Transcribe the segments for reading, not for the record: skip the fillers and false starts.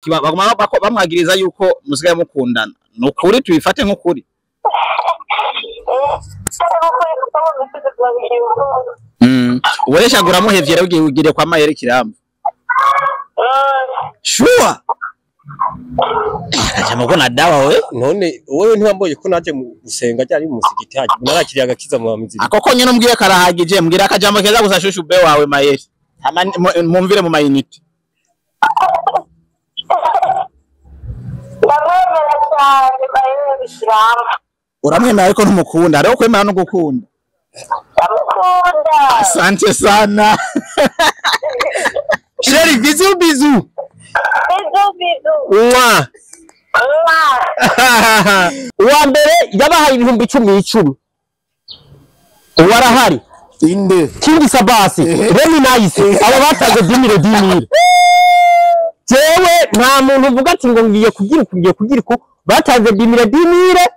Baguma bamwagiriza yuko musigaye mukundana. Nukuri tubifate nk'ukuri. Uboresha guramuhevye rero ugiye ugire kwa Mayere Kiramvu. Sure. Akajambo ko na dawa we. None wewe ntiwamboye ko naje mu gusenga ryari mu musigiti haje narakiriye agakiza mu bamizi. Ako konyene umbwiye karahagije, mbwira akajambo keza gusa shushu be wawe Mayere. Hama mumvire mu mayinite. Ndamwemera cyane Mayere Kiramvu. Uramwemera ariko ntumukunda, rero kwemera no gukunda. Ndamukunda. Asante sana. Chéri, bisous bisous. Bisous bisous. Mwa. Mwa. Uwa mbere yabahaye 10,000 uwarahari Inde. King Sabasi, Remy Nice, aba batanze 10,000. Jewe nta muntu uvuga ati ngo ngiye kugira uku ngiye kugira uku, batanze 10,000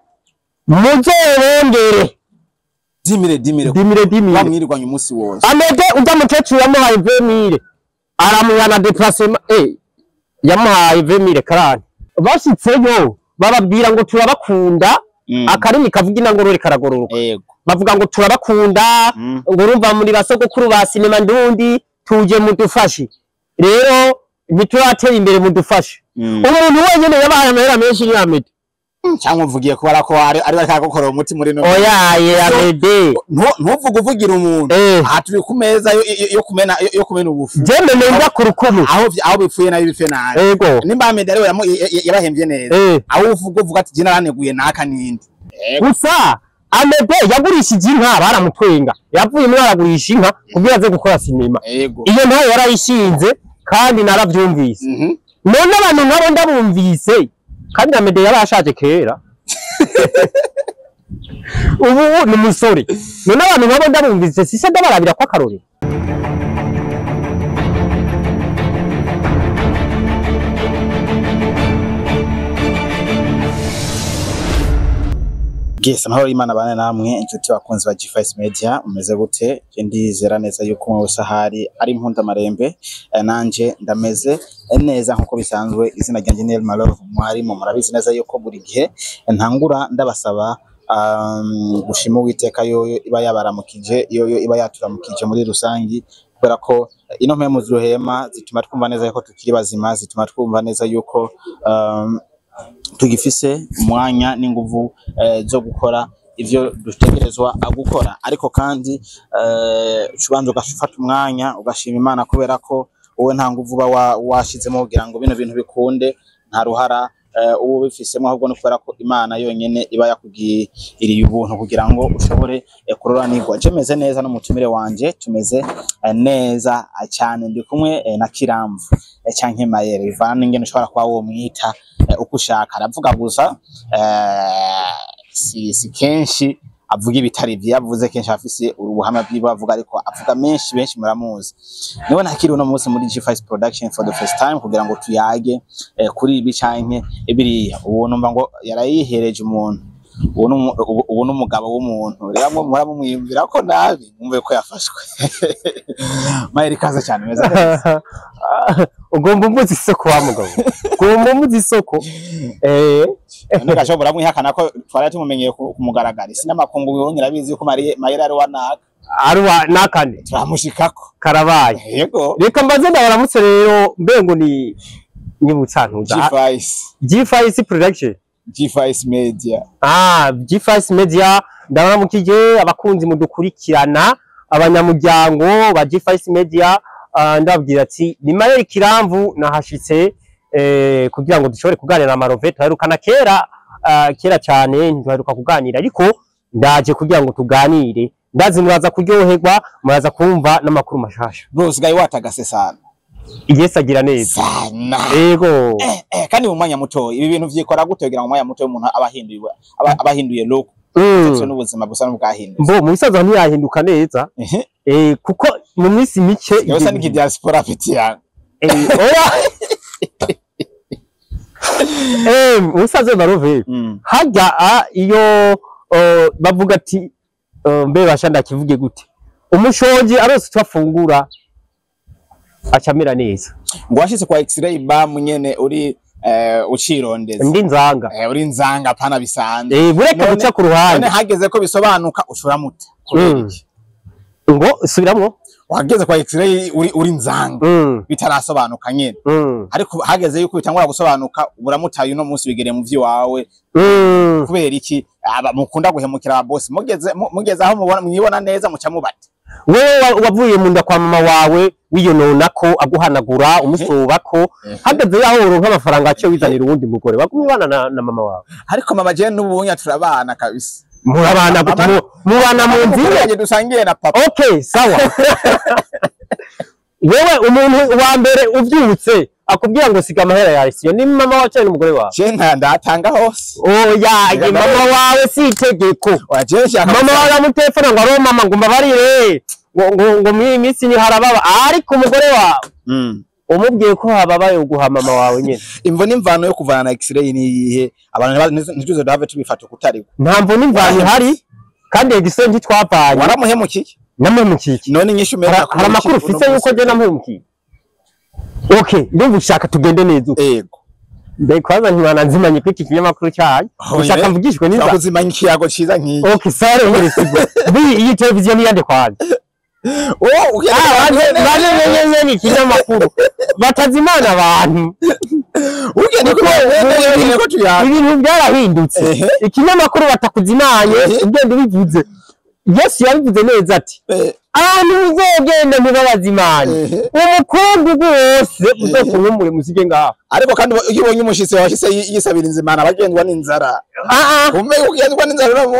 muzobongere. 10,000 10,000. 10,000. Bamwirirwanye umunsi wose. Amede ujya mukecuru yamuhaye 20,000 aramuha na déplacement, yamuhaye 20,000 karani. Bashitseyo bababwira ngo turabakunda, akarimi kavuga inangorore karagororoka. Yego. Bavuga ngo turabakunda, ngo urumva muri basogokuru ba sinema ndundi tuje mudufashe. Rero ntituratera imbere mudufashe. Umuntu wenyene yabahaye amahera menshi ni Amede. Cyangwa uvugiye ko barako ari bariko umuti muri no. Oya ye Amede. Ntuvuge uvugira umuntu. Aha turi ku meza yo kumena yo kumena ubufu. Jembe nenda ku rukumu. Aho bipfuye nayo bipfuye nabi. Yego. Nimba Amede ariwe yabahemvye neza. Aho uvuga ati jye naraneguye naka nindi. Gusa Amede yagurishije inka baramutwenga. Yavuye muri aragurisha inka kugira aze gukora sinema. Iyo nayo yarayishinze kandi naravyumvise. None abantu nkabo ndabumvise. Kandi Amede yarashaje kera. Ubu ni umusore. None abantu nkabo ndabumvise sise ndabarabira kwa karori. Yes, amahoro y'Imana bane namwe inshuti bakunzi ba G5 Media, umeze gute? Ndizera neza yuko mwe wese ahari ari impunda marembe, nanje ndameze neza nkuko bisanzwe. Izina ryanjye ni Elmalove Mwarimu, murabizi neza yuko buri gihe ntangura ndabasaba gushima Uwiteka yoyo iba yabaramukije, yoyo iba yaturamukije muri rusangi, kubera ko ino mpemu zuhema zituma twumva neza yuko tukiri bazima, zituma twumva neza yuko tugifise umwanya n'inguvu zo gukora ivyo dutegerezwa gukora. Ariko kandi ubanza ugafata umwanya ugashima Imana kubera ko wowe nta nguvu uba washizemo kugira ngo bino bintu bikunde, nta ruhara ubu bifisemo, ahubwo no kubera ko Imana yonyene iba yakugiriye ubuntu kugira ngo ushobore kuroranirwa. Je meze neza n'umutumire wanje, tumeze neza cyane. Ndi kumwe na Kiramvu canke Mayere, bivana n'ingene ushobora kuba womwita uko ushaka. Aravuga gusa si kenshi avuga ibitari vye, yavuze kenshi afise ubuhamya bwiwe avuga, ariko avuga menshi, benshi muramuzi. Niwe nakiri uno munsi muri G5 Production for the first time kugira ngo tuyage kuri ibi canke biriya. Ubu numva ngo yarayihereje umuntu, ubu n'umugabo w'umuntu. Rero muramumwiyumvira ko nabi mwumve ko yafashwe. Mayere ikaze cyane, meze neza. Ugomba umuzi isoko wa mugabo. Ugomba umuzi isoko. None gashobora mwihakana ko twari tumumenyeye kumugaragara. Sinamakungu yongera abizi ko Mayere ari wa naka. Ari wa nakane. Turamushikako. Karabaye. Yego. Reka mbaze ndabaramutse rero mbengo ni nyibutsantuza. G5. G5 Production. G5 Media. G5 Media ndabaramukije abakunzi mudukurikirana, abanyamuryango ba G5 Media. Ndabwira ati ni Mayere Kiramvu nahashitse kugira ngo dushobore kuganira Amarove. Twaherukana kera, kera cyane ntitwaheruka kuganira, ariko ndaje kugira ngo tuganire. Ndazi muraza kuryoherwa, muraza kumva n'amakuru mashasha. Bro, usigaye watagase sana. Yesu agira neza sana. Yego. Kandi mu mwanya muto ibi bintu vyikora gute kugira ngo mu mwanya muto umuntu abahinduye look ndetse n'ubuzima busa n'ubwahindutse? Mbo mu bisaza ntiyahinduka neza. Kuko mu minsi mike yosa n'iki diaspora petit. Oya. Musaze Marove. Hajya iyo bavuga ati mbe basha ndakivuge gute? Umushonji arose twafungura acamera neza. Ngo washitse kwa X-ray bam nyene uri ucirondeza. Ndi nzanga. Uri nzanga pana bisanzwe. Bureka guca ku None ruhande. hageze ko bisobanuka ushuramuta. Ngo subiramwo. Wageze kwa X-ray uri nzanga bitarasobanuka nyene. Ariko hageze yuko bitangura gusobanuka uramutaye, uno munsi wigereye mu vy'iwawe. Kubera iki aba mukunda guhemukira aba boss? Mugeze aho mubona mwibona neza muca mubata. Wewe wavuye mu nda kwa mama wawe wiyonona ko aguhanagura umusobako, hageze yaho uronka amafaranga aciye wizanira uwundi mugore, bagumye ubana na mama wawe. Ariko mama je n'ubunya turabana kabisa. Murabana gute? Mubana mu nzu imwe? Yanjye dusangiye na papa. Okay, sawa. Wewe umuntu wa mbere uvyutse akubwira ngo siga amahera yawe siyo ni mama wawe canke n'umugore wawe? Je nta ndatanga hose. Oya, mama wawe si itegeko. Oya, je nshaka Mama wawe amutelefona ngo aro mama ngo mbabarire ngo mw'iyi minsi ni harababa, ariko umugore wawe umubwiye ko hababaye uguha mama wawe nyene. Imvo n'imvano yo kuvana na X-ray ni iyihe? Abantu ntituze duhave tubifata kutariko. Nta mvo n'imvano ihari, kandi Edison ntitwavanye. Waramuhemukiye. Namuhemukiye iki? None inyishu meza. Hari amakuru ufise yuko je namuhemukiye? Okay, ndumva ushaka tugende neza uko. Yego. Mbe kwanza ntibananzimanye kuri iki kinyamakuru cyanyu? Ushaka mvugishwe n'inzara? Twakuzimanya ikiyago ciza nk'iki. Okay, sawa, rero sigo bi iyi televiziyo ni yande kwanza? Oh, ugenda. Ah, bane ikinyamakuru batazimana abantu. Ugenda ko tuyaga. Ibintu byarahindutse. Ikinyamakuru batakuzimanye, ugenda ubivuze. Yesu yabivuze neza ati ahantu muzogenda ntibabazimanye, umukungugu wose uzokunkumure musige ngaho. Ariko kandi iyo ubonye umushitsi washitse yisabira inzimana abagendwa n'inzara. Ah ah. Umbe ugendwa n'inzara uramu.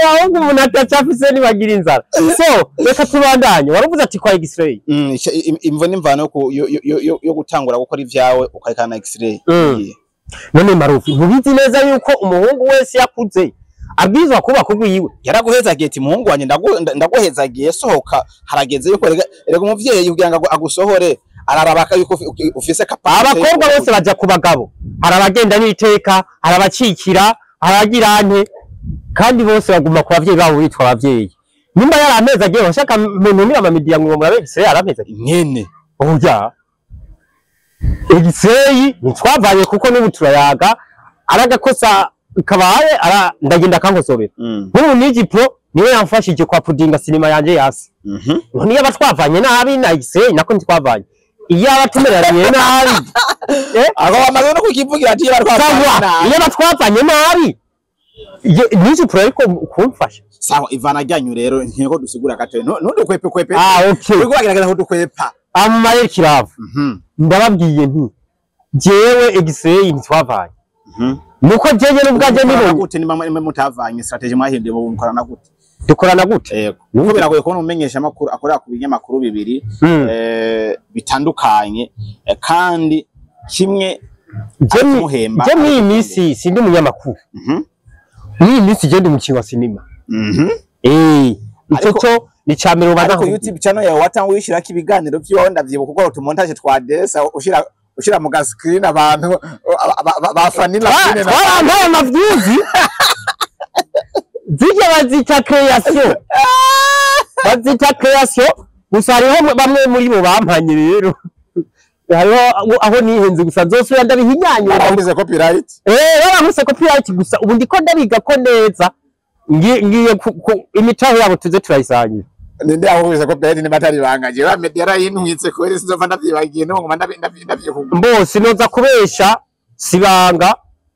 Ahubwo umuntu atacafise nibagira inzara. So reka tubandanye, waravuze ati kwa X-ray. Imvo n'imvano yo ku- yo- yo- yo- yo gutangura gukora ivyawe ukarikana na X-ray. None Marufi, ntubizi neza yuko umuhungu wese yakuze abwirizwa kuba kugwiwe? Yaraguhezagiye ati muhungu wanje ndaguhezagiye, sohoka, harageze yuko erega umuvyeyi kugira ngo agusohore ararabaka yuko ufise capacité. Abakobwa bose baja ku bagabo, hari abagenda n'iteka, hari abacikira, hari abagira nte, kandi bose baguma ku bavyeyi babo bitwa abavyeyi. Nimba yari amezi agiye bashaka muntumira amamidiya ngo murabe X-ray yaramezi agiye. Nyene. Oya, X-ray ntitwavanye kuko n'ubu turayaga, aragakosa kabaye ara ndagenda akankosorera. Nk'ubu Niji Pro niwe yamfashije kwa pudinga sinema yanje yasi. None iyo twavanye nabi na X-ray, nako ntitwavanye, iyo aba tumeraniye nabi Aho bamaze no kukivugira ati sawa, iyo batwavanye nabi Niji Pro ariko kumfasha. Sawa, ivana ryanyu rero ntiko dusigura gato, ntudukwepe kwepe. Ah, okay. Uriko uragerageza kudukwepa. Amayeri Kiravu, ndababwiye nti jewe X-ray ntitwavanye, nuko jewe n'ubwanjye Mukorana nibonye. gute nimba mutavanye? Strategy mwahinduye mu mukorana gute? Dukorana gute? Yego, nuko biragoye kubona umumenyesha amakuru akorera ku binyamakuru bibiri bitandukanye, kandi kimwe Je kumuhemba. Je mw'iyi minsi sindi umunyamakuru. Mw'iyi minsi je ndi umukinyi wa sinema. Ico cyo ni ca mbere ubanza Ariko kuvuga. YouTube channel yawe watanga uyishirako ibiganiro vy'iwawe, ndavyibuka kuko utumontage twa desa ushira mu gascreen abantu bafanila. Twarampaye amavyuzi zirya bazita création, bazita création. Gusa hariho bamwe muri bo bampanye rero, hariho aho nihenze, gusa nzosubira ndabihinyanyura. Barambuze copyright. Barankuse copyright, gusa ubu ndiko ndabiga ko neza ngiye imitahe yabo tuze turayisangira. Ninde ahuze copyright niba atari banga? Jewe media yarayintwitse kubera sinzova ndavyibagiye no ngoma ndavyikugura. Mbo sinoza kubesha, sibanga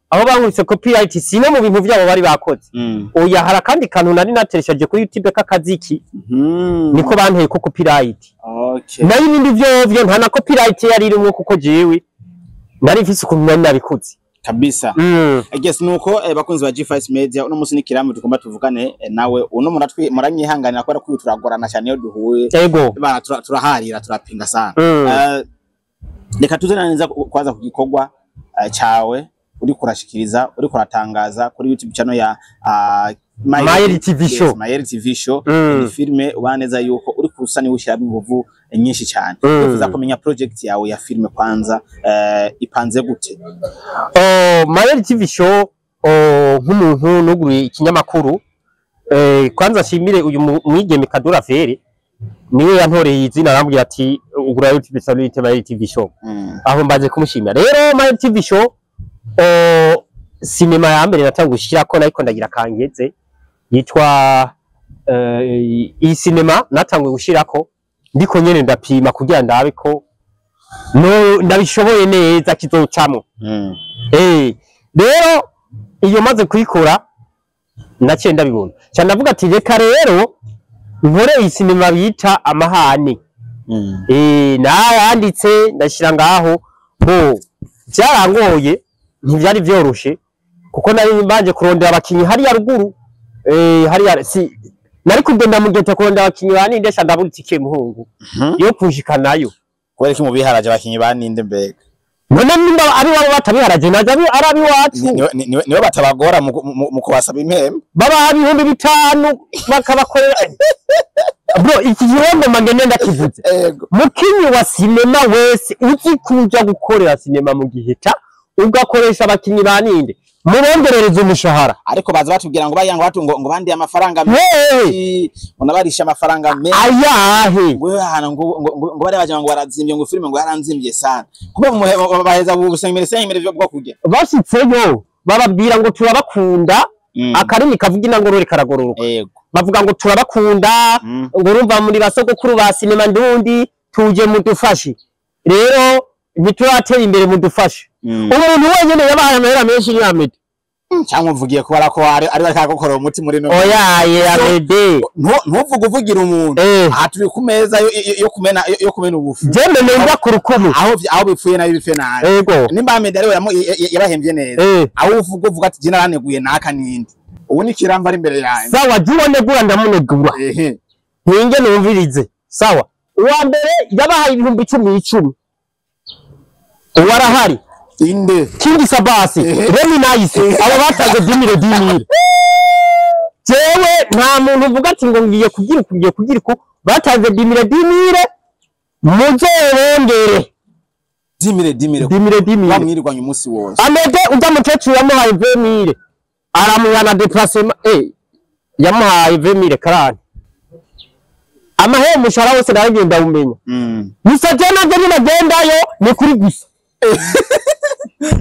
aho bankubise copyright, sino mu bintu vyabo bari bakoze. Oya, hari akandi kantu nari nateresheje kuri YouTube k'akaziki, niko banteye ko copyright. Nayo ibindi vyovyo nta na copyright yari irimwo, kuko jewe nari mfise ukuntu nari nabikoze. Kabisa. Yes, nuko bakunzi ba G5 Media, uno musi ni Kirambi tugomba tuvugane nawe uno muratwi muranyihanganira kubera ko turagorana cyane iyo duhuye. Ego. Bana turaharira, turapinga sana. Reka tuze neza kwanza ku gikorwa cawe uri kurashikiriza, uri kuratangaza kuri YouTube channel ya Mayeri TV Yes, Show. Mayeri TV Show. Ni filme ubana neza yuko uri kusa ni ushyiramo inguvu nyinshi cyane. Wifuza kumenya project yawe ya filme kwanza ipanze gute? Oh, Mayeri TV Show, oh, nk'umuntu nuguruye ikinyamakuru, kwanza nshimire uyu mwigeme Kadura Fere. Niwe yantoreye izina, arambwira ati ugura YouTube channel yitwa Mayeri TV Show. Aho mbaze kumushimira. Rero Mayeri TV Show, sinema ya mbere natanguye gushirako nariko ndagira kangeze yitwa iyi sinema natanguye gushirako ndiko nyene ndapima kugira ndabe ko no ndabishoboye neza kizocamwo. Rero iyo maze kuyikora naciye ndabibona, cyane ndavuga ati reka rero nkore iyi sinema bita Amahane. Nayanditse ndashyira ngaho. Bo byarangoye, ntibyari byoroshe kuko nari mbanje kurondera abakinyi hariya ruguru, hariya si nari kugenda mu ghetto kurondera abakinyi banindesha, ndabura itike muhungu yo kunshikanayo. Kubera iki mubiharaje abakinyi baninde mbega? None nimba ari wabo batabiharaje, naje ari abiwacu. Niwe batabagora mu kubasaba impembe. Babaha 5000 bakabakorera. Bro, iki gihombo magene ndakivuze. Mukinyi wa sinema wese uzi kuja gukorera sinema mu Giheta ugakoresha abakinyi baninde, mubongerereza umushahara. Ariko baza batubwira ngo bayango batu ngo bandiye amafaranga Hey! menshi, ngo nabarisha amafaranga menshi. Ayahe? Ngo hana ngo bari baje ngo barazimbye, ngo filime ngo yaranzimbye sana. Kuba baheza busemere semere byo kurya. Bashitseyo bababwira ngo turabakunda, akarimi kavuga inangorore karagororoka. Bavuga ngo turabakunda, ngo urumva muri basogokuru ba sinema ndundi, tuje mudufashe. Rero ntituratera imbere, mudufashe. Umuntu wenyene yabahaye amahera menshi ni Amede. Cyangwa uvugiye kubara ko ari bari kagukora umuti muri no. Oyaye Amede. Ntuvuge uvugira umuntu. Aha turi ku meza yo kumena ubufu. Jembe nenda ku rukumu. Aho bipfuye nayo bipfuye nabi. Nimba Amede ariwe yabahembye neza. Aho uvuga ati jye naraneguye naka ninde. Ubu ni kiramba ari imbere yanjye. Sawa, juwo negura ndamunegura. Ntinge numvirize. Sawa. Uwa mbere yabahaye 10,000 10,000. Uwarahari. Inde. King Sabasi, Remy Nice, abo batanze 10,000 10,000. Jewe nta muntu uvuga ati ngo ngiye kugira uku, ngiye kugira uku, batanze 10,000 10,000, muzorongere. 10,000 10,000. 10,000 10,000. Bamwirirwanya umunsi wose. Amede ujya mukecuru yamuhaye 20,000. Aramuha na déplacement, yamuhaye 20,000 karani. Amahera umushahara wose naragenda umenya. Gusa je navyo ninagendayo ni kuri gusa.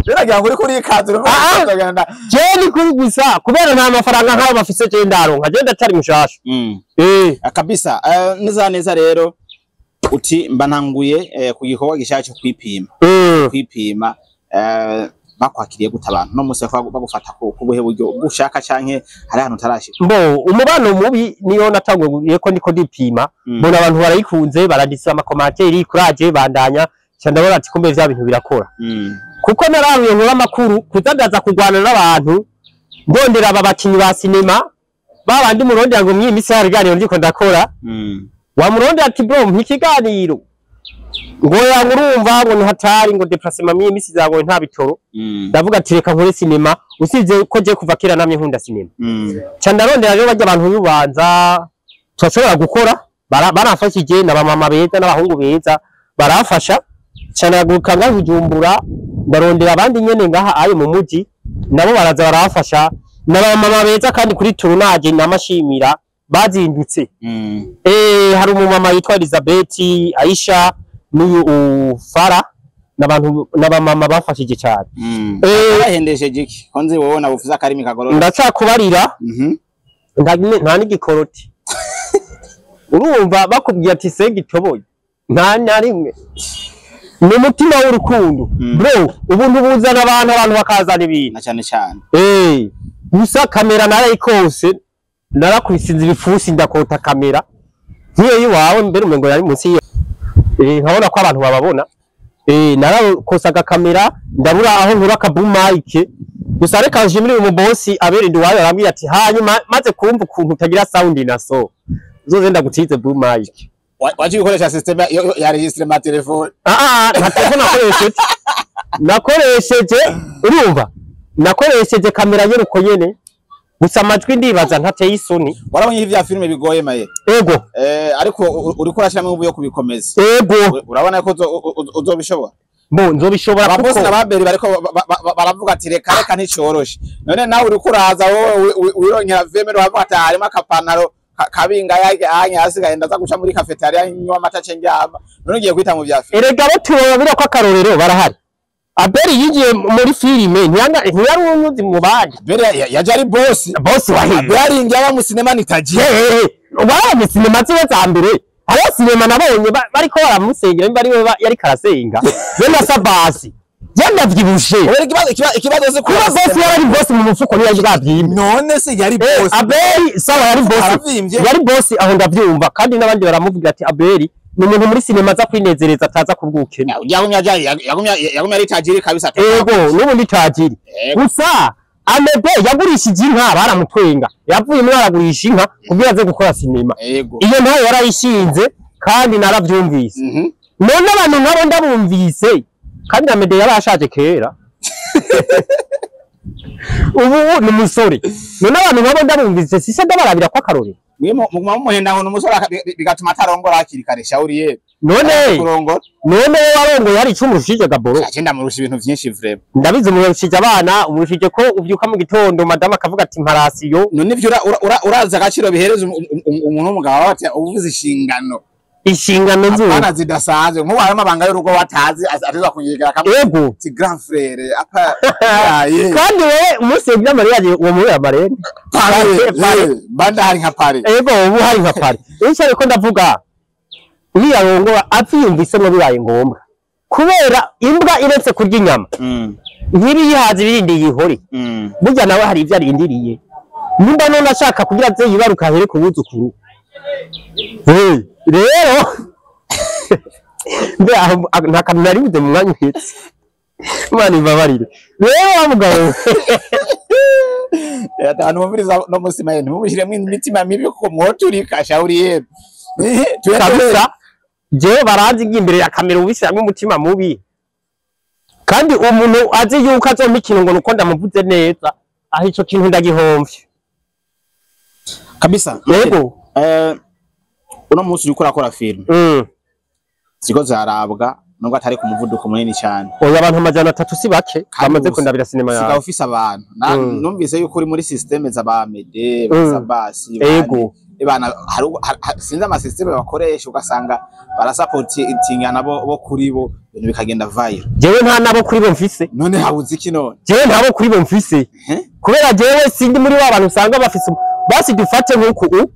Biragira ngo uri kuri ikazu Ah, je ni kuri gusa kubera nta mafaranga nk'ayo bafise je ndaronka, je ndatari mushasha. Kabisa. Neza neza rero uti mba ntanguye ku gikorwa gishaka cyo kwipima. Kwipima bakwakiriye gute abantu no musi bagufata ku buhe buryo ushaka canke hari ahantu utarashika? Mbo umubano mubi niyo natanguye ko ndiko ndipima, mbona abantu barayikunze, baranditse amakomantere kuraje bandanya, ndabona ati kumbe vya bintu birakora. Kuko nararuye nkora amakuru kuzandaza kurwana n'abantu ndondera aba bakinyi ba sinema babandi murondera ngo mwiyi misi hari ndiko ndakora. Wamurondera ati bro mpa ikiganiro, ngo yanga urumva ngo ni hatari ngo déplacement mwiyi misi zawe nta bitoro. Ndavuga ati reka nkore sinema, usibye ko je kuva kera namye nkunda sinema. Ca ndarondera rero barya abantu bibanza turashobora gukora, barafashije na bamama beza n'abahungu beza barafasha. Ca ndaguruka ngaha Bujumbura ndarondera abandi nyene ngaha ayo mu muji, nabo baraza barafasha na bamama beza kandi kuri tournage namashimira bazindutse. Hari umumama yitwa Elizabeth Aisha n'uyu Fara n'abantu n'abamama bafashije cyane. Bahendesheje iki? Ko nzi wowe nabufuza akarimi kagorora. Ndacakubarira. Nta n'igikoroti. Urumva bakubwiye ati senga itoboye. Nta na rimwe. Ni umutima w'urukundo. Bro, ubuntu buzana abantu bakazana ibintu. Na cyane cyane. Gusa kamera narayikose, narakwisinze ibifusi ndakota kamera. Nkiyo yiwawe mbere umengo yari munsi. Nkabona ko abantu bababona. Narakosaga kamera ndabura aho nkura akabumayike. Gusa reka nshimire uyu mubosi aberinde wayo arambwira ati hanyuma maze kumva ukuntu utagira sound na so. Uzoze ndagutize boom mic. Waje gukoresha system ya registre ma telefone. Nta telefone nakoresheje. Nakoresheje urumva. Nakoresheje kamera yeruko nyene. Gusa amajwi ndibaza ntateye isoni. Warabonye ivya filme bigoye maye. Ego. Ariko uriko urashiramo ubu yo kubikomeza. Ego. Urabona ko uzobishobora. Bo nzobishobora kuko ababosi n'ababeri bariko baravuga ati reka reka nticoroshe. None nawe uriko uraza wowe wironkera vemero bavuga ati harimo akapantaro kabinga yake anya hasigaye ndaza guca muri cafeteria nywa amata cengyama none ugiye kwita mu vya filime. Erega abo tubabira ko akarorero barahari. Abeli yinjiye muri filime ntiyari unyuzi mu bandi. Abeli yaje ari boss. Boss wahiye. Abeli aringiye aba mu sinema nitagiye. Warabye sinema ziwe za mbere. Hariho sinema nabonye bariko baramusengera nimba ariwe yari karasenga. Je na Sabasi. Je ndavyibushe. Ubera ikibazo se kuba boss yari boss mu mufuko niyo yaje bwavyimbe. None se yari boss. Abeli sawa yari boss. Yari boss aho ndavyumva kandi n'abandi baramuvugira ati Abeli ni umuntu muri sinema aza kwinezereza ataza kubwukene. Yagumye ari tajiri kabisa. Ego n'ubu ndi tajiri. Gusa Amede yagurishije inka baramutwenga. Yavuye muri aragurisha inka kugira aze gukora sinema. Iyo ntayo yarayishinze kandi naravyumvise. None abantu nkabo ndabumvise kandi Amede yarashaje kera. Ubu ni umusore. None abantu nkabo ndabumvise sise ndabarabira kwa karori. Mwe muguma mumuhenda ngo umusore bigatuma atarongora hakiri kare shauri ye. None none warongoye hari icumurushije Gaboro. Agenda murusha ibintu vyinshi vraiment. Ndabizi umurushije abana, umurushije ko uvyuka mu gitondo madame akavuga ati mparasiyo. None ivyo uraza agaciro bihereza umuntu w'umugabo ati uvuze inshingano. Inshingano zo. Abana zidasanzwe nkuba hari amabanga y'urugo watazi ateza kunyegera kamwe. Yego. Ti grand frère apa yaye. Kandi wewe umusengera mariage uwo muri amarene. Pare. Banda hari nka pare. Yego ubu hari nka pare. Icyo ariko ndavuga niyarongora avyumvise ngo bibaye ngombwa. Kubera imbwa iretse kurya inyama. Ntibiyihaze ibindi yihore. Burya nawe hari ivyo arindiriye. Nimba none ashaka kugira aze yibaruka ahere ku buzukuru. Rero mbe nta kantu nari buze mu mwanya uhetse. Imana imbabarire. Rero wa mugabo abantu bumviriza no musima yenu mubishiremo imitima mibi kuko mwoturika shauri yenu. Kabisa jewe baranzi ngiye imbere ya kamera ubishiramwo umutima mubi. Kandi umuntu azi yuko azompa ikintu ngo nuko ndamuvuze neza aho ico kintu ndagihomvye. Kabisa. Yego. Uno munsi uriko urakora film. Ziko zarabwa nubwo atari ku muvuduko munini cyane. Oya abantu 300 si bake bamaze kundabira sinema yawe. Siga ufise abantu. Numvise yuko uri muri systeme za Mede, za Basi. Yego. Ebana sinzi ama systeme bakoresha ugasanga barasupportinga nabo bo kuri bo ibintu bikagenda viral. Jewe nta nabo kuri bo mfise. None habuze iki none? Jewe ntabo kuri bo mfise. Kubera jewe sindi muri wa bantu usanga bafise basi dufate nkuku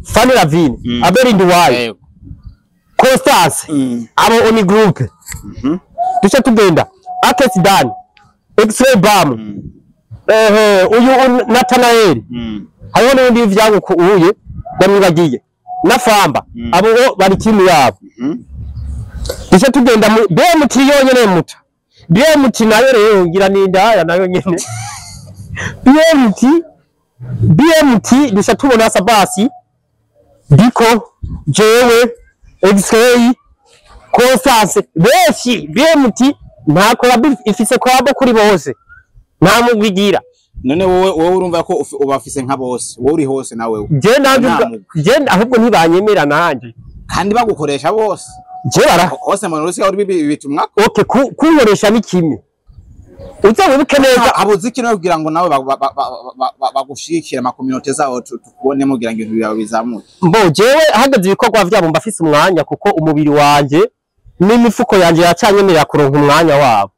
Fanny Lavine, Abeli Nduwayo, Constance, abo oni group. Duce tugenda Akes Dan, X-Ray Bam, uyu Nathanael, hariho n'undi vyago uye ndamwibagiye na Famba, abo bari timu yabo. Duce tugenda mu BMT yonyene muta. BMT nayo rero ngira ni ndaya nayo nyene. BMT duce tubona Sabasi, Diko, jewe, X-Ray, Constance, benshi BMT nta collab ifise collab kuri bose. Nta mugwigira. None wowe urumva ko ubafise nka bose, wowe uri hose nawe. Je nanje je ahubwo ntibanyemera nanje. Kandi bagukoresha bose. Je bara hose mu rusiga uri bitumwa. Okay, kunkoresha ni kimwe. Uze wibuke neza abuze iki no kugira ngo nawe bagushikira ama community zabo tukubone mugira ngo ibintu byawe bizamuke. Mbo jewe hagaze ibikorwa vyabo mbafise umwanya kuko umubiri wanje n'imifuko yanje yacanyemerera kuronka umwanya wabo.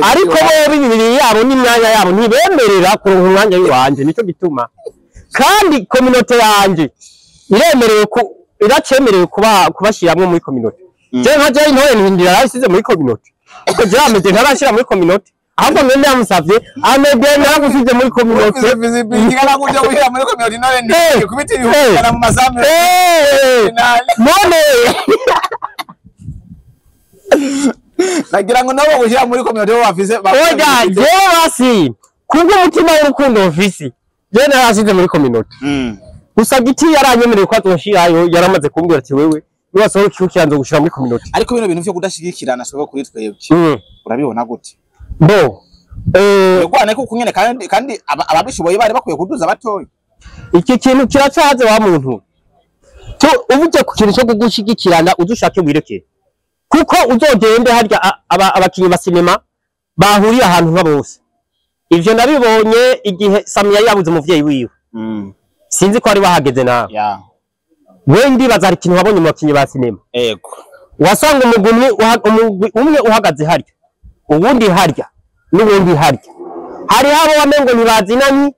Ariko bo imibiri yabo n'imyanya yabo ntibemerera kuronka umwanya wanje nico gituma. Kandi community yanje iremerewe ku iracemerewe kubashiramwe muri community. Je nka je intore ntindira yarasize muri community. Uko je ameze ntarashira muri community. Ahubwo mwene yamusavye amede naragusize muri community. Visibility kana kuja guhira muri community none ndi kubita ibihumbi mu masamu. None nagira ngo nabo gushira muri community bo bafise. Oya jewe basi kubwo umutima w'urukundo mfise je narasize muri community. Gusa giti yaranyemereye ko azoshirayo yaramaze kumbwira ati wewe niwasohoka ikiyanzo gushira muri community. Ariko bino bintu vyo kudashigikirana sobe kuri twebwe. Urabibona gute? Bo rwana ko kunyene kandi ababishoboye bari bakwiye kuduza batoyi. Iki kintu kiracaze wa muntu. To ubuje ku kintu cyo kugushigikirana uzushake wireke. Kuko uzogende harya abakinyi ba sinema bahuriye ahantu nka bose. Ivyo nabibonye igihe Samia yabuze umuvyeyi wiwe. Sinzi ko wari wahageze nawe. Ya. We ndibaza hari ikintu wabonye mu bakinyi ba sinema. Ego. Wasanga umugwi umwe uhagaze harya, uwundi harya, n'uwundi harya. Hariho abo wamengo ntibazinanye,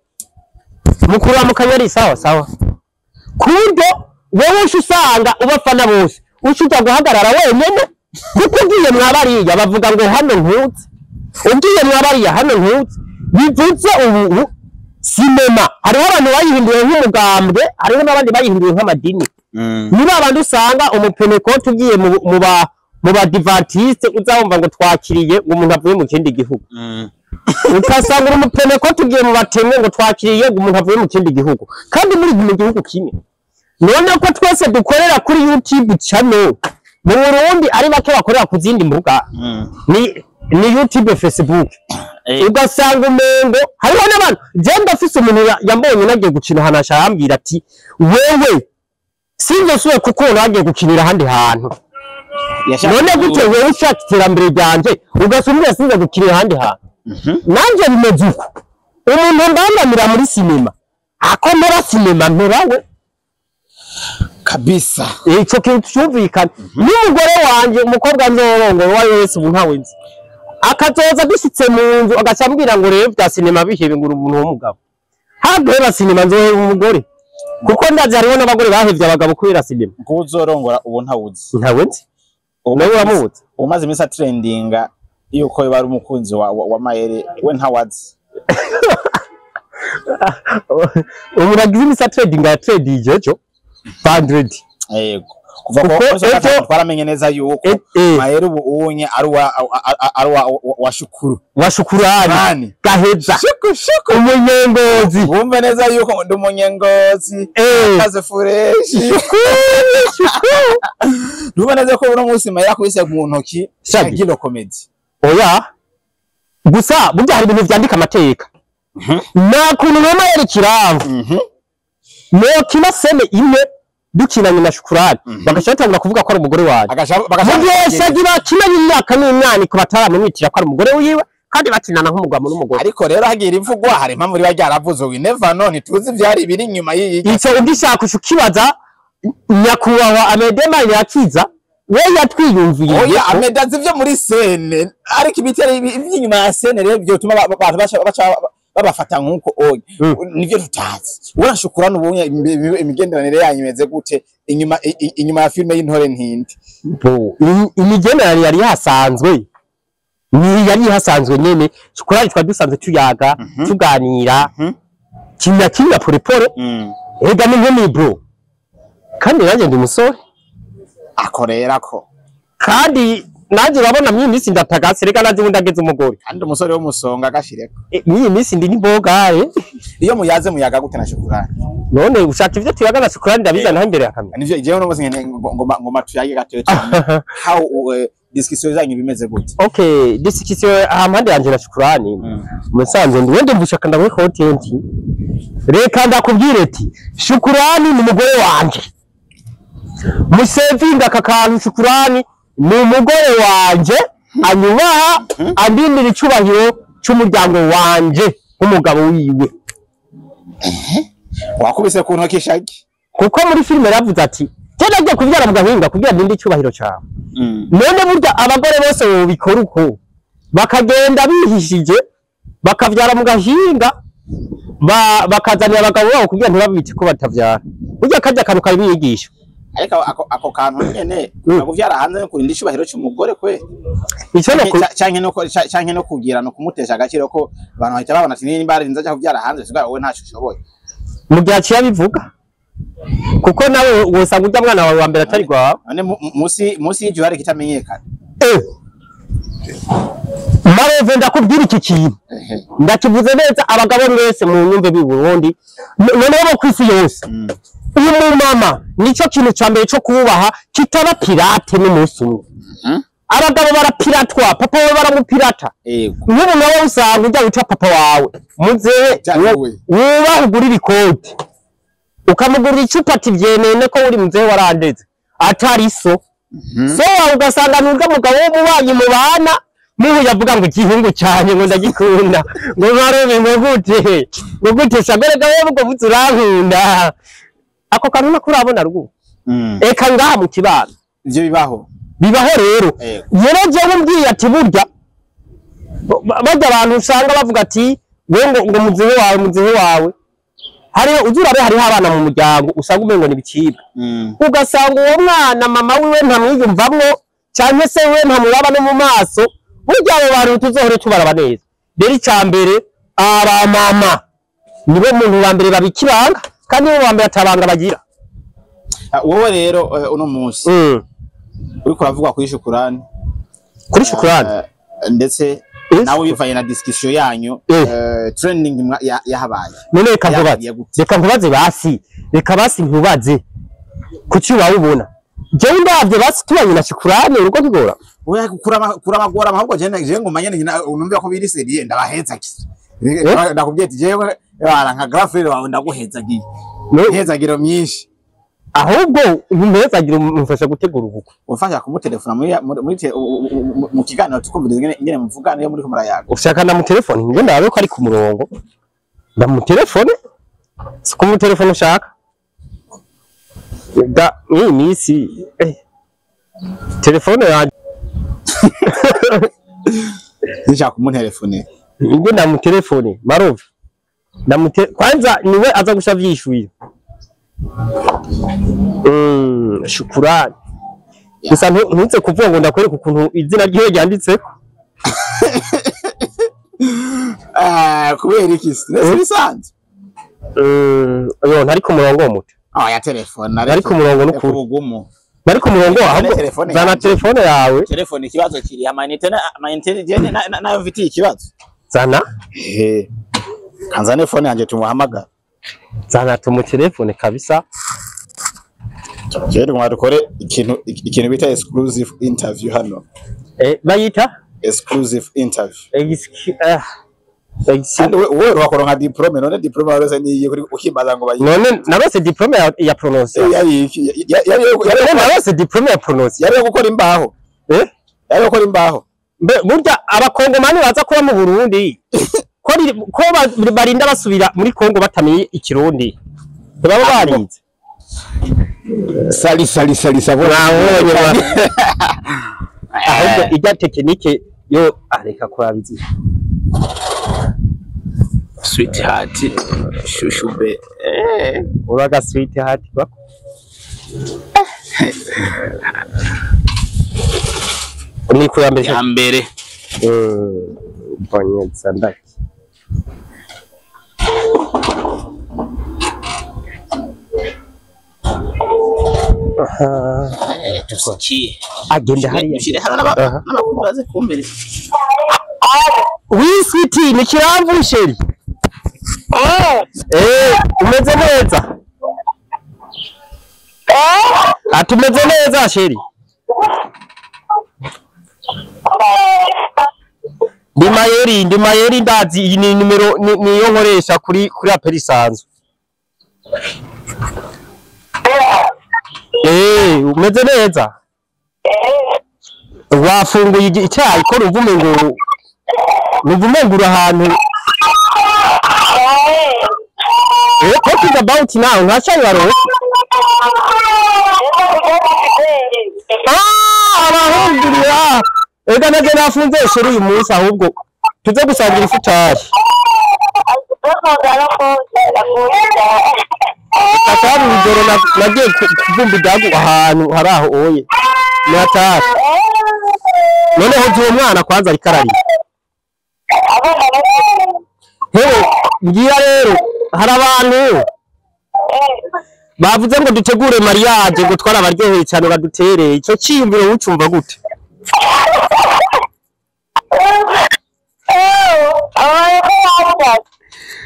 mukuramukanya ari sawa sawa, ku buryo wowe uca usanga ubafana bose uca uja guhagarara wenyene, kuko ugiye mwabariya bavuga ngo hano ntuzi, ugiye mwabariya hano ntuzi. Bivuze ubu sinema hariho abantu bayihinduye nk'umugambwe, hariho n'abandi bayihinduye nk'amadini. Ni babandi usanga umupenekote ugiye mu badivantiste uzawumva ngo twakiriye ngo umuntu avuye mu kindi gihugu, ugasanga uri umupenekote ugiye mu batemwe ngo twakiriye ngo umuntu avuye mu kindi gihugu, kandi muri mu gihugu kimwe. None ko twese dukorera kuri YouTube channel mu Burundi, ari bake bakorera ku zindi mbuga, ni YouTube, Facebook, ugasanga umengo hariho n'abantu. Je ndafise umuntu yambonye nagiye gukina ahantu, arambwira ati wewe sinzosubiye kukubona wagiye gukinira ahandi hantu. None gute wewe ushaka iterambere ryanje ugasubira sinza gukinira ahandi hantu? Nanje bimeze uko, umuntu mbangamira muri sinema akomera sinema mperawe Kabisa. Ico kintu cyumvikana. N'umugore wanje, umukobwa nzorongora uwo ari we wese, ubu ntawe nzi, akazoza dushitse mu nzu agaca ambwira ngo rero bya sinema bihebe, ngo uri umuntu w'umugabo, haguheba sinema nzoheba umugore, kuko ndazi hariho n'abagore bahevye abagabo kubera sinema. Kuko uzorongora ubu ntawuzi. Ntawe nzi. Nawe uramuzi? Umaze iminsi atrendinga yuko yoba ari umukunzi wa Mayere, we ntawazi. Umuntu agize imisi trading ya trading ejo vendredi. Yego. Kuva Kuko ko twaramenye neza yuko Mayere ubu unye ari wa Shukuru. Wa Shukurani Nani? Gaheza. Shuku shuku. Umunyengozi. Wumve neza yuko ndi umunyengozi. Kaze fresh. Shukuru shukuru. Ndumva neza ko uno munsi Mayere akubise mu ntoki Shaggy. Shaggy Comedy. Oya, gusa burya hari ibintu vyandika amateka. Nta kuntu Rema yari kirango nokina scène imwe dukinanye na Shukurani, bagaca batangura kuvuga ko ari umugore wanjye, mu gihe Shaggy bakinanye imyaka n'imyaniko bataramumwitira ko ari umugore wiwe, kandi bakinana nk'umugabo n'umugore. Ariko rero hagira ivugwa, hari impamvu riba ryaravuze, we never know, ntituzi ivyari biri inyuma y'iyi. Ico ugishaka uca ukibaza nyakubahwa Amedema Yakiza, we yatwiyumviye. Oya, Ameda azi ivyo muri scène, ariko ibitari ivy'inyuma ya scène rero vyotuma abantu baca babafata nk'uko oya, nivyo tutazi. Urashukura n'ubunye imigenderanire yanyu imeze gute inyuma inyuma ya filme y'Intore Ntindi? Bo, imigenderanire yari yasanzwe, ni yari ihasanzwe nyene. Shukurani twari dusanzwe tuyaga, tuganira kimya kimya, pole pole. Ega ni nkumi bro, kandi nanjye ndi umusore. Akorera ko Kandi nanjye urabona mw'iyi minsi ndatagase, reka nanjye ubu ndageze umugore. Kandi umusore w'umusonga agashireko. Mw'iyi minsi ndi n'imbogaye. Iyo muyaze muyaga gute na Shukurani? None ushaka ivyo tuyaga na Shukurani ndabizana imbere ya kamera? Nivyo jewe no munsi ngene ngoma tuyage gatoya cyane. How discussion zanyu bimeze gute? Okay, discussion hampande yanje na Shukurani, musanze ndi wende mvushaka ndaguhe content. Reka ndakubwire ati Shukurani ni umugore wanje, musevinga aka kantu. Shukurani ni umugore wanje, anyubaha, andindira icubahiro c'umuryango wanje nk'umugabo wiwe. Wakubise ku ntoki Shaggy. Kuko muri filime yaravuze ati je nagiye kuvyara mu gahinga kugira ndinde icubahiro cawe. None burya abagore bose bobikora uko, bakagenda bihishije bakavyara mu gahinga, bakazanira abagabo babo kugira ntibabite ko batavyara, burya karya kantu karimo inyigisho. Ariko ako kantu nyene, kuvyara hanze no kurinda icubahiro c'umugore kwe, Ico no canke no kugira no kumutesha agaciro, ko abantu bahita babona ati nimba arinze aja kuvyara hanze sigara wowe ntaco ushoboye. Mu gihe aciye abivuga, kuko nawe wosanga urya mwana wawe wa mbere atari rwawe. None musi y'ijuru hari kitamenyekana? Mareve, ndakubwira iki kintu, ndakivuze neza, abagabo mwese mu nyumve b'i Burundi, noneho bo kw'isi yose, uyu mumama nico kintu ca mbere co kubaha kitaba pirate n'umunsi umwe. Abagabo barapiratwa, papa we baramupirata. Nk'ubu nawe usanga ujya wita papa wawe muzehe, Jawe. wubaha, ugurira ikoti, ukamugurira icupa, ati vyenene ko uri muzehe warandeze, atari so so wawe. Ugasanga nurya mugabo w'umubanyi mubana Muhu yavuga ngo igihungu cyane ngo ndagikunda, ngo barebe ngo gute, ngo gute sagore gawe ngo vuze urankunda. Ako kantu nako urabona ruguru. Eka ngaha mu kibano. Ivyo bibaho. Bibaho rero. Rero jewe mbwiye ati burya bajya abantu usanga bavuga ati we ngo muzehe wawe muzehe wawe. Hariho uzurabe hariho abana mu muryango usanga umengo ni bicibwa. Ugasanga uwo mwana mama wiwe ntamwiyumvamwo cyane se we ntamuraba no mu maso. Burya abo bantu tuzohore tubaraba neza. Rero icambere aba mama nibo muntu wa mbere babikibanga kandi nibo wa mbere atabanga bagira. Wowe rero uno munsi uriko uravuga kuri Shukurani. Kuri Shukurani ndetse nawe bivanye na discussion yanyu trending yahabaye. None reka nkubaze. Reka nkubaze basi. Reka basi nkubaze. Kuki wawubona? Jewe ndavye basi tubanye na Shukurani urugo ntigora. Oya kuramagora ahubwo je ngo manye numva ko biri seriye ndabaheza ki. Ndakubwiye ati jewe bara nka grafere wawe ndaguhezagiye. Hezagiro myinshi. Ahubwo ntumezagira umufasha gutegura ubukwe. Ufasha kumutelefona muri mu kiganiro tukumviriza ingene muvugana iyo muri ko murayaga. Ushaka na mutelefone ngo ndabe ko ari ku murongo. Ndamutelefone. Si ku mutelefone ushaka. Da ni misi telefone yanjye. Nshaka kumutelefone. Ngo ndamutelefone Marove. Ndamute kwanza niwe aza gusha vyishuye. Shukurani. Gusa ntuze kuvuga ngo ndakwereka ukuntu izina ryiwe ryanditseko. Kubera iki? Bisanzwe. Yo ntari ku murongo muto. Ya telefone ari ku murongo n'ukuri. Bari ku murongo ahubwo zana telefone yawe. Telefone ikibazo kiri amanite na amanite nayo mfitiye ikibazo. Zana? Kanzane phone yanje tumuhamagara. Zana tumutelefone kabisa. Kero mwadukore ikintu bita exclusive interview hano. Bayita exclusive interview. Kandi wewe wakoronka diplome none diplome warose niyi kuri ukimbaza ngo bayi. None narose diplome ya prononciation. Yari narose diplome ya prononciation. Yari gukora imbaho. Yari gukora imbaho. Mbe burya abakongomani baza kuba mu Burundi. Ko barinda basubira muri Kongo batamenye ikirundi. Ntibaba barinze. Sali sali sali sabona. Ahubwo ijya tekinike yo areka kurabizi. Sweetheart shushube. Uraga sweetheart bako. Ni kuyambere. Yambere. Bonyeza ndaki. Tusikie. Agenda hariya. Ushire hano n'abakunzi baze kumviriza. Oui sweetie, ni kiramvu sheri. Umeze neza. Atumeze neza sheri. Ndi mayeri ndazi iyi ni numero niyo nkoresha kuri aperi isanzwe. Umeze neza. Wafunguye icyayi ko ruvume ngo ahantu. Talking about now, nta waronse. Abahungurira. Ega nage nafunze sheri uyu munsi ahubwo tuze gusangira ifutari. Atari urugero nagiye kuvumba idagu ahantu hari aho oye. Ni atari. Noneho uwo mwana kwanza ariko ararira. Hewe ngira rero hari abantu bavuze ngo dutegure mariage ngo twarabaryoheye cyane badutereye ico cyiyumviro ucumva gute?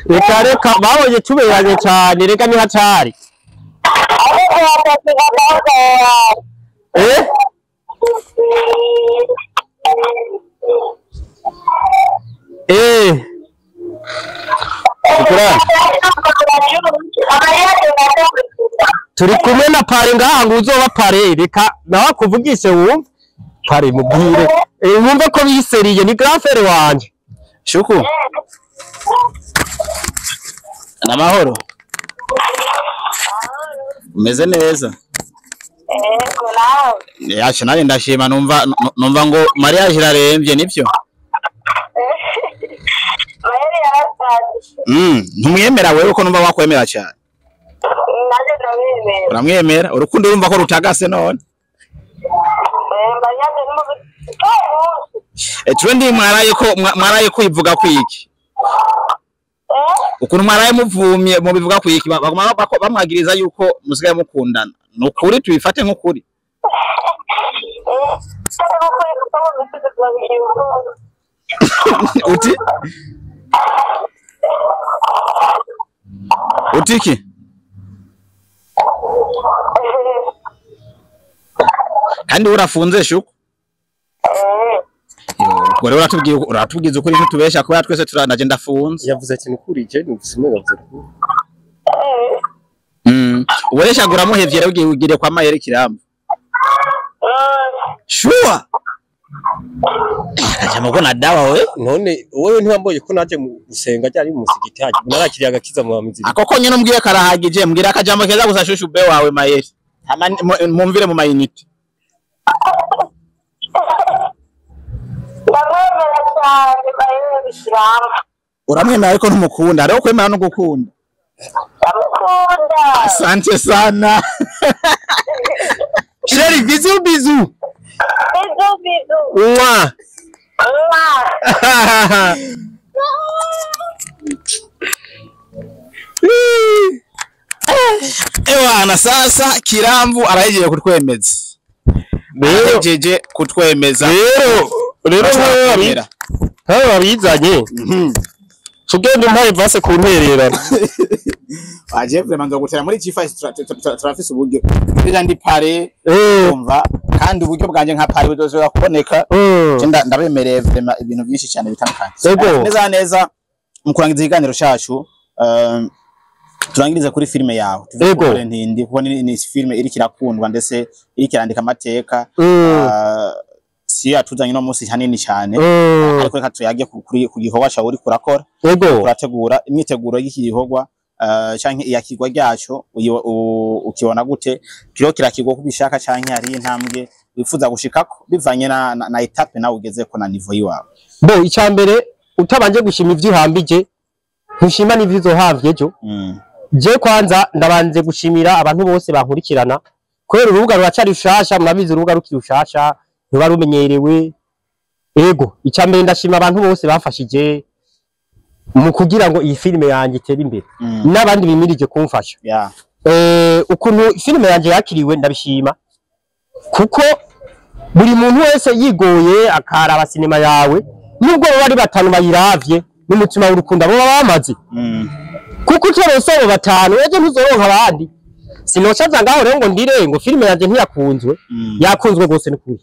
Reka reka babonye tuberanye cyane reka ni hatari. Turi kumwe na pare ngaha ngo uzoba pare reka nawe akuvugishe wumve. Pare mubwire wumve ko biseriye ni grand frère wanje. Shuku. Namahoro. Umeze neza. Ego nawe. Yacu nanjye ndashima, numva ngo mariage irarembye, nivyo? Mayeri yarasaze. Ntumwemera wewe ko numva wakwemera cyane? Nanjye ndamwemera. Uramwemera? Urukundo urumva ko rutagase none? Mariage ni mu Trending mwaraye ko mwaraye kwivuga kwiki? Ukuntu mwaraye muvumye mubivuga kwiki? Baguma bamwagiriza yuko musigaye mukundana. Nukuri tubifate nk'ukuri? Uti utiki kandi urafunze Shuku. Ubwo rero uratubwiza ukuri ntitubesha kubera twese turanaje ndafunze. Yavuze ati nukuri je numvise umenga avuze ukuri. Uboresha guramuhevye rero ugiye ugire kwa Mayeri Kiramvu. Sure. Akajambo ko na dawa we. None wewe ntiwamboye ko naje mu gusenga ryari mu musigiti haje narakiriye agakiza mu bamizi. Ako konyene umbwiye karahagije, mbwira akajambo keza gusa shushu be wawe Mayeri. Hama mumvire mu mayinite. Ndamwemera cyane Mayeri Kiramvu. Uramwemera ariko ntumukunda, rero kwemera no gukunda. Ndamukunda. Asante sana. Chérie, bisous bisous. Bisous bisous. Mwah. Mwah. Ewana sasa Kiramvu arahejeje kutwemeza. Arahejeje kutwemeza. Rero Turashobora nkawe wabizanye. Tugende umpaye vase ku ntererano. Aje vraiment nzogutera muri G5 turafise uburyo. Ndira ndi pare umva kandi uburyo bwanje nka pare buzoshobora kuboneka. Je ndabemereye vraiment ibintu byinshi cyane bitandukanye. Ego. Neza neza mu kurangiza ikiganiro cyacu, turangirize kuri filime yawe. Tuve Ego. kuri Ntindi kuko ni filime iri kirakundwa ndetse iri kirandika amateka. Si yatuzanye no munsi hanini cyane. Ariko reka tuyage ku gikorwa cyawe uriko urakora. Ego. Urategura imyiteguro y'iki gikorwa canke iyakirwa ryaco ukibona gute? Kiriho kirakirwa uko ubishaka canke hari intambwe wifuza gushikako bivanye na etape nawe ugezeko na niveau yiwawe? Bo icambere utabanje gushima ivyo uhambije ntushima n'ivyo uzohavye ejo. Je kwanza ndabanze gushimira abantu bose bankurikirana kubera urubuga ruracari rushasha, murabizi urubuga rukiri rushasha ntiba rumenyerewe. Ego icambere ndashima abantu bose bafashije mu kugira ngo iyi filime yanjye itere imbere n'abandi bimirije kumfasha. Ukuntu filime yanjye yakiriwe ndabishima kuko buri muntu wese yigoye akaraba sinema yawe nubwo baba ari batanu bayiravye n'umutima w'urukundo abo baba bamaze kuko utarose abo batanu ejo ntuzoronka abandi. Sinocaza ngaho rero ngo ndire ngo filime yanjye ntiyakunzwe. Yakunzwe gose n'ukuri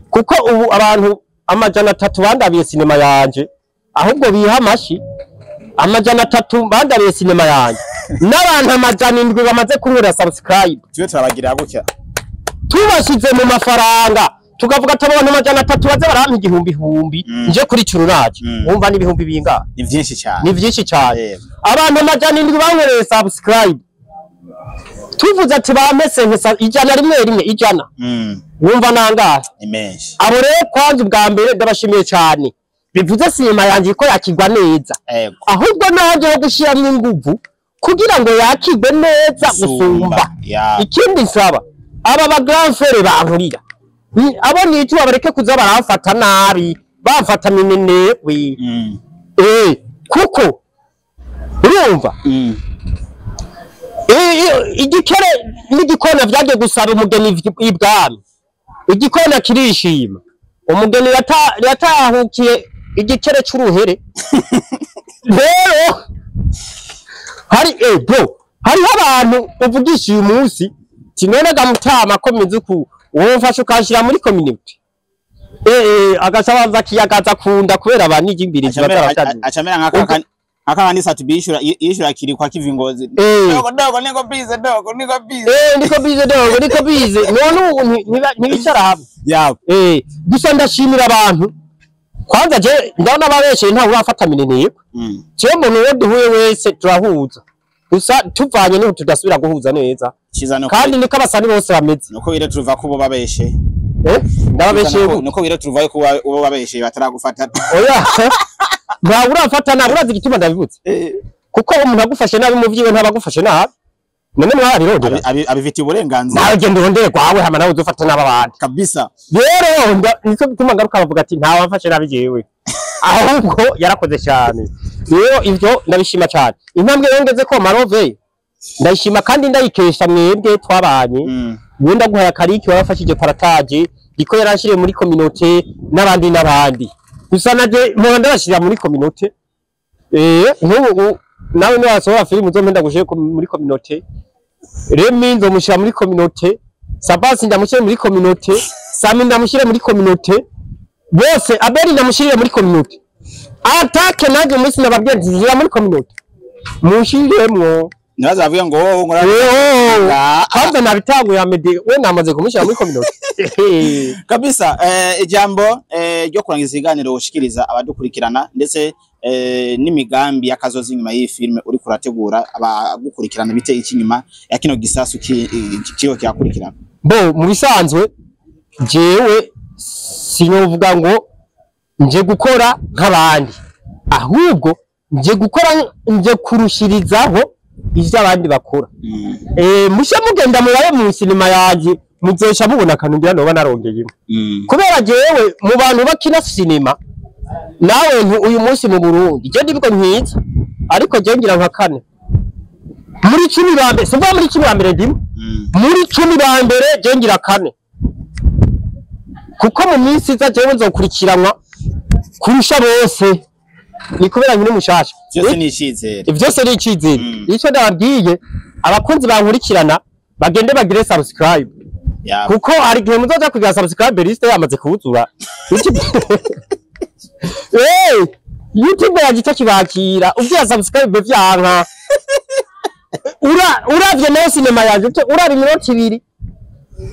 kuko ubu abantu 300 bandabiye sinema yanje ahubwo biha amashi. 300 bandabiye sinema yanje n'abantu 700 bamaze kunkorera subscribe. Tube turabagira gutya tubashize mu mafaranga tukavuga ati abantu 300 baze barampa igihumbi nje kuri curunaje wumva n'ibihumbi bingahe? Ni byinshi cyane. Ni byinshi cyane. Abantu 700 bankoreye subscribe tuvuze ati bamese nkesa 100 rimwe rimwe 100 wumva nangahe? Ni menshi. Abo rero kwanza ubwa mbere ndabashimiye cyane bivuze sinema yanjye ko yakirwa neza. Ahubwo nanjye ho gushyiramo inguvu kugira ngo yakirwe neza gusumba. Ikindi nsaba aba ba grand frère bankurira abo nitu babareke kuza baramfata nabi bamfata minenegwe kuko urumva igikere n'igikona vyagiye gusaba umugeni ibwami, igikona kirishima umugeni yatahukiye igikere c'uruhere. Rero hari bro hariho abantu uvugisha uyu munsi tinone gamutama ko mizuku womfasha ukashira muri community agasabaza kiyagaza kunda kubera abanije imbere Acamera nk'aka Akabandi satu bishura yishura kiri kwa kivingozi. Dogo dogo niko busy, dogo niko busy. Niko busy dogo, niko busy. None ubu ntibicara hamwe. Yeah. Gusa ndashimira abantu. Kwanza je ndabona babeshe nta urafata mineneko. Je umuntu wo duhuye wese turahuza. Gusa tuvanye niho tudasubira guhuza neza. Ciza no kandi niko abasani bose bameze. Nuko bire tuva kubo babeshe. Ndababeshe nuko bire tuva ko ubo babeshe bataragufata. Oya. Nta urafata na urazi igituma ndabivutse. Kuko umuntu agufashe nabi muvyiwe ntabagufashe nabi. None mwarabirondera. Abifitiye uburenganzira. Nawe genda urondere kwawe hama nawe uzofata n'aba bantu. Kabisa. Rero nico gituma ngaruka bavuga ati nta wamfashe nabi jewe. Ahubwo yarakoze cyane. Rero ivyo ndabishima cyane. Intambwe yongeze ko Marove ndayishima kandi ndayikesha mwebwe twabanye. Wenda guhaya kariki warafashije parataje diko yarashiriye muri communauté n'abandi n'abandi. Gusa naje mpora ndabashira muri communauté. Nk'ubu nawe ni wasohora filime uzompenda gushire muri communauté. Remi nzomushira muri communauté, Sabasi ndamushire muri communauté, Sami ndamushire muri communauté, bose Abeli ndamushire muri communauté. Atake naje umunsi nababwiye nzira muri communauté. Mushiremwo. Naza avuye ngo wowe ngora. Kwanza nabitanguye Amede we namaze kumushira muri communauté. Kabisa ijambo ryo kurangiza ikiganiro ushikiriza abadukurikirana ndetse n'imigambi y'akazozi nyuma y'iyi filme uri kurategura abagukurikirana bite iki nyuma ya kino gisasu kiyo kiyakurikirana. Bo mu bisanzwe jewe sinovuga ngo nje gukora nk'abandi, ahubwo nje gukora nje kurushirizaho ivyo abandi bakora. Mushe mugenda murabe mu sinema yaje muzosha mubona akantu ngira noba narongeyemo. Kubera jewe mu bantu bakina sinema nawe ntu uyu munsi mu Burundi je ndibwo nkiza ariko je ngira nka kane muri 10 ba mbere, simva muri 10 ba mbere ndimo muri 10 ba mbere je ngira kane, kuko mu minsi iza jewe nzokurikiranwa kurusha bose. Ni kubera nkiri mushasha. Byose ni icizere. Byose ni icizere. Icyo ndababwiye abakunzi bankurikirana bagende bagire subscribe. Kuko hari igihe muzoja kugira subscribe list yamaze kuwuzura. YouTube yaje itakibakira ubya subscribe vyanka. Uravye nayo sinema yaje uraba iminota ibiri.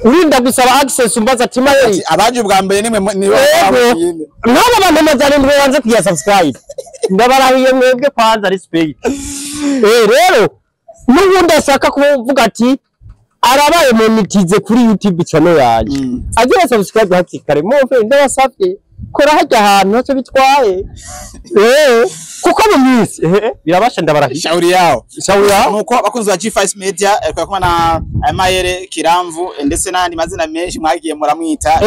Urinda gusaba access umbaza ati maye abaje ubwa mbere nimwe ni nabo abantu amajana ndwe banze kugira subscribe. Ndabarahiye mwebwe kwanza respect. Rero n'ubundi ashaka kuvuga ati arabaye monetize kuri YouTube channel yaje. Agira subscribe hakiri kare move ndabasavye kora hajya ahantu ntacyo bitwaye. Kuko mu minsi birabasha ndabarahiye. Shauri yao. Shauri yao. Nuko abakunzi ba G5 Media kwa kuma na Mayere Kiramvu ndetse n'andi mazina menshi mwagiye muramwita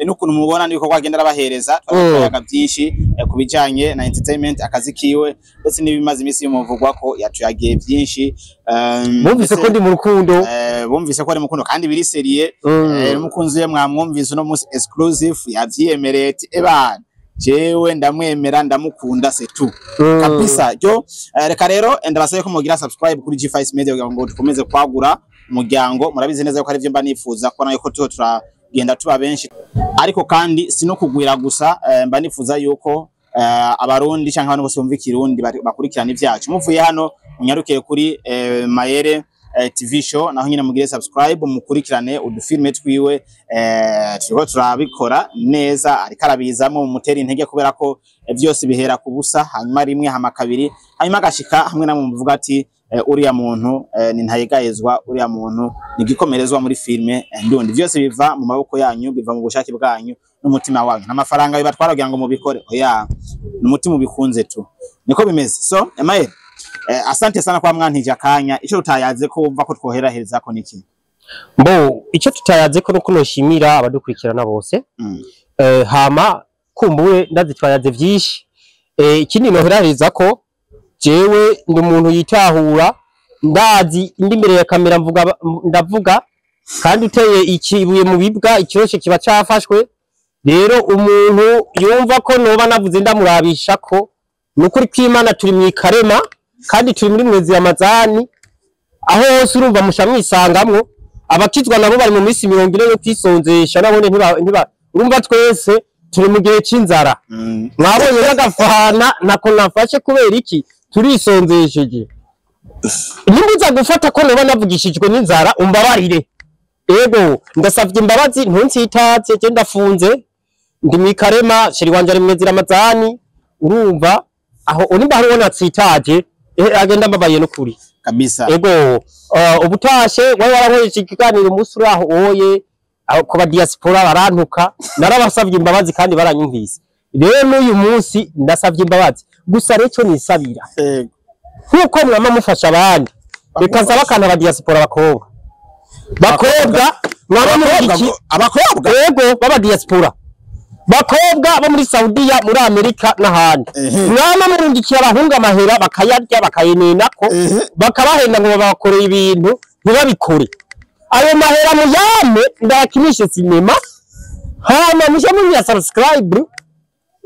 n'ukuntu mubona niko kwagenda arabahereza twayaga byinshi kubijanye na entertainment akazi kiwe ndetse n'ibimaze iminsi y'umuvugwa ko yatuyagiye byinshi. Bumvise ko ndi mu rukundo, bumvise ko ari mu rukundo kandi biri serie. Umukunzi we mwamwumvise no munsi exclusive yavyiyemereye ati ebana jewe ndamwemera ndamukunda c'est tout kabisa. Jo reka rero ndabasaye ko mugira subscribe kuri G5 Media kugira ngo dukomeze kwagura umuryango. Murabizi neza ko ari byo mba nifuza ko nayo ko turagenda tuba benshi, ariko kandi sino kugwira gusa. Mba nifuza yuko abarundi cyangwa abantu bose bumva ikirundi bakurikirana ivyacu. Muvuye hano munyarukire kuri Mayere TV show naho nyine mugire subscribe mukurikirane udufilme twiwe. Turiko turabikora neza ariko arabizamwo mumutera intege kubera ko byose bihera ku busa, hanyuma rimwe hama kabiri hanyuma agashika hamwe namwe muvuga ati uriya muntu ni ntayegayezwa, uriya muntu ni gikomerezwa muri filme ndundi. Byose biva mu maboko yanyu, biva mu bushake bwanyu n'umutima wanyu. N'amafaranga bibatwara kugira ngo mubikore, oya n'umutima ubikunze tu, niko bimeze. So Mayere, asante sana kwa mwantije akanya. Ico tutayaze ko umva ko twoherahereza ko niki? Mbo ico tutayaze ko nuko noshimira abadukurikirana bose. Hama kumbuye ndazitwayaze vyinshi. Ikindi noherahereza ko jewe ndi umuntu yitahura, ndazi indi imbere ya kamera mvuga ndavuga kandi uteye ikibuye mu bibwa ikiroshe kiba cafashwe. Rero umuntu yumva ko noba navuze ndamurabisha ko nukuri kw'Imana turi mu ikarema kandi turi muri mwezi ya Ramazani, aho hose urumva musha mwisangamwo. Abakizwa nabo bari mu minsi 40 yo kwisonzesha nabone ntiba urumva twese Turi mu gihe c'inzara. Mwabonye n'agafana nako nafashe kubera iki? Turisonzesheje. Nimbuza gufata ko noba navugishijwe n'inzara, umbabarire. Ego, ndasavye imbabazi, ntunsitaze, je ndafunze. Ndi mwikarema, chéri wanje ari mwezi Ramazani, urumva aho unimba hariho natsitaje, agenda mbabaye n'ukuri. Kabisa. Ego, ubutashe wari warankoresha ikiganiro umunsi uri aho oye, aho ku ba diaspora barantuka, narabasavye imbabazi kandi baranyumvise. Rero n'uyu munsi ndasavye imbabazi. Gusa rero ico nisabira, nkuko mwama mufasha abandi, reka nsaba akantu aba diaspora bakobwa. Bakobwa mwaba muri iki Abakobwa. Ego, baba diaspora. Bakobwa bo muri Saudiya, muri Amerika n'ahandi. Mwama murungikiye abahungu amahera bakayarya, bakayenenako, bakabahenda ngo babakoreye ibintu ntibabikore. Ayo mahera muyame ndayakinishe sinema, hama muje munya subscribe,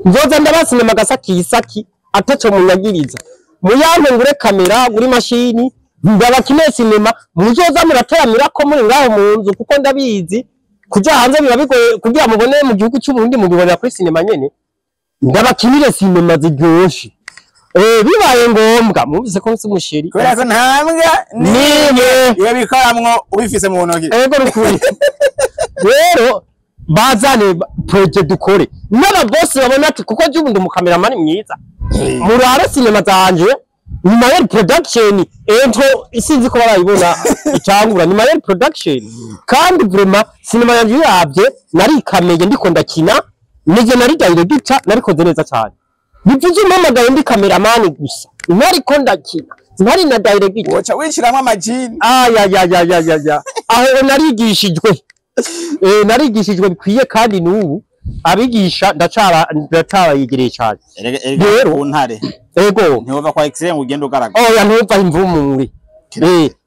nzoza ndaba sinema gasakisaki ataco munyagiriza. Muyampe ngure kamera, ngure imashini, ndabakine sinema, muzoza murateramira ko muri ngaho mu nzu, kuko ndabizi kuja hanze biba bigoye kugira mubone mu gihugu cy'u Burundi, mubibonera kuri sinema nyene. Ndabakinire sinema ziryoshe. Bibaye ngombwa mubise ko nsi umusheri Kubera ko nta mbwa nimwe iyo bikoramwo ubifise mu ntoki. Ego, rukuri. Rero bazane projet dukore n'ababosi babona ati kuko jya ubu ndi umukameramani mwiza, murare sinema zanje ni Mayeri Production. Entro isinzi ko barayibona itangura ni Mayeri Production, kandi vraiment sinema yanje yavye narikameye, ndiko ndakina nije nari director, narikoze neza cyane. Bivuze umpamagaye ndi kameramani gusa, nariko ndakina, ntari na director. Woca wishiramwo amajini. Ayayayayaya, aho narigishijwe, narigishijwe bikwiye, kandi n'ubu abigisha ndacabayegereye cyane. Erega Rero- ku ntare Ego. Ntiwova kwa x-ray ngo ugende ugaragara. Oya, ntumva imvumuri.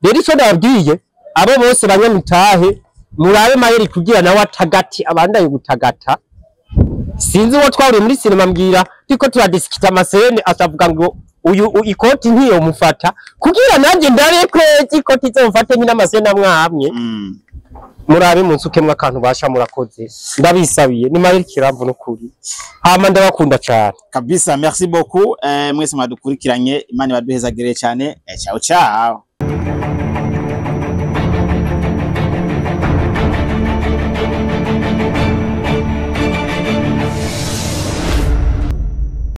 Rero ico nababwiye abo bose banyamitahe, murabe Mayeri kugira nawe atagati abandaye gutagata. Sinzi uwo twahuriye muri sinema, mbwira turiko turadisikita amasene, acavuga ngo uyu ikoti ntiyo mufata, kugira nanjye ndabe ko ikoti izomfate nyine amasene amwe amwe. Murabe munsukemwo akantu basha, murakoze, ndabisabiye. Ni Mayeri Kiramvu n'ukuri, hama ndabakunda cane. Kabisa, merci beaucoup. Mwese mwadukurikiranye, Imana ibaduhezagire cyane. Ciao ciao.